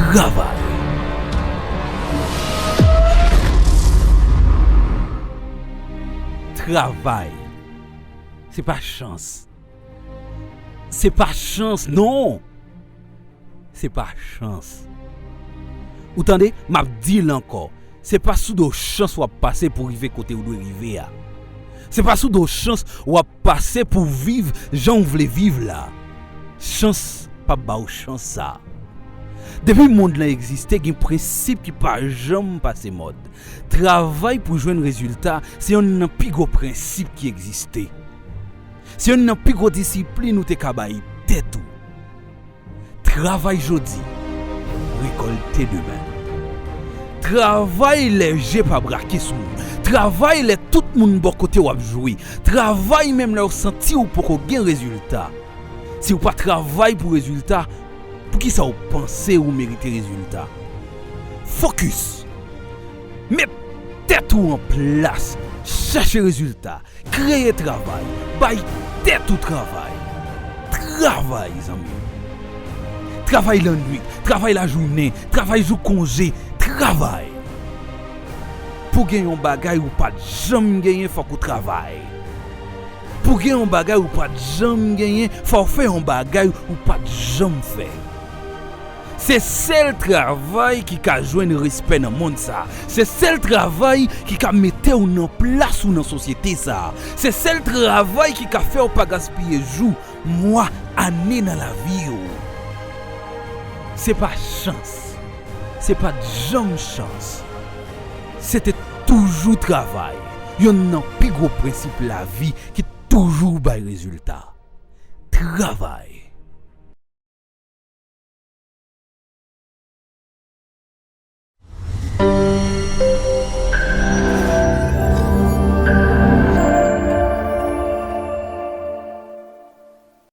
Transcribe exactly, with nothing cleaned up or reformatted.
Travay. Travay. Se pa chans. Se pa chans, non. Se pa chans. Ou tande, m ap di l ankò. Se pa sou do chans w ap pase pou rive kote w dwe rive a. Se pa sou do chans w ap pase pou viv jan w vle viv la. Chans p ap ba w chans sa. Depi mond lan egziste, gen prensip ki pa janm pase mòd. Travay pou jwenn rezilta se yonn nan pi gwo prensip ki egziste. Se yonn nan pi gwo disiplin ou te ka bay tèt ou. Travay jodi, rekòlte demen. Travay lè je pa brake sou ou. Travay lè tout moun bò kote w ap jwe. Travay menm lè w santi w poko gen rezilta. Si w pa travay pou rezilta, poukisa w panse w merite rezilta? Fokis! Met tèt ou an plas, chèche rezilta, kreye travay, bay tèt ou travay. Travay, zanmi m. Travay lannwit, travay lajounen, travay jou konje, travay. Pou gen yon bagay ou pa t janm genyen, fòk ou travay. Pou gen yon bagay ou pa t janm genyen, fò w fè yon bagay ou pa t janm fè. Se sèl travay ki ka jwenn respè nan mond sa. Se sèl travay ki ka mete w nan plas ou nan sosyete sa. Se sèl travay ki ka fè w pa gaspiye jou, mwa, ane nan lavi w. Se pa chans. Se pa t janm chans. Se te toujou travay. Yonn nan pi gwo prensip lavi ki toujou bay rezilta. Travay.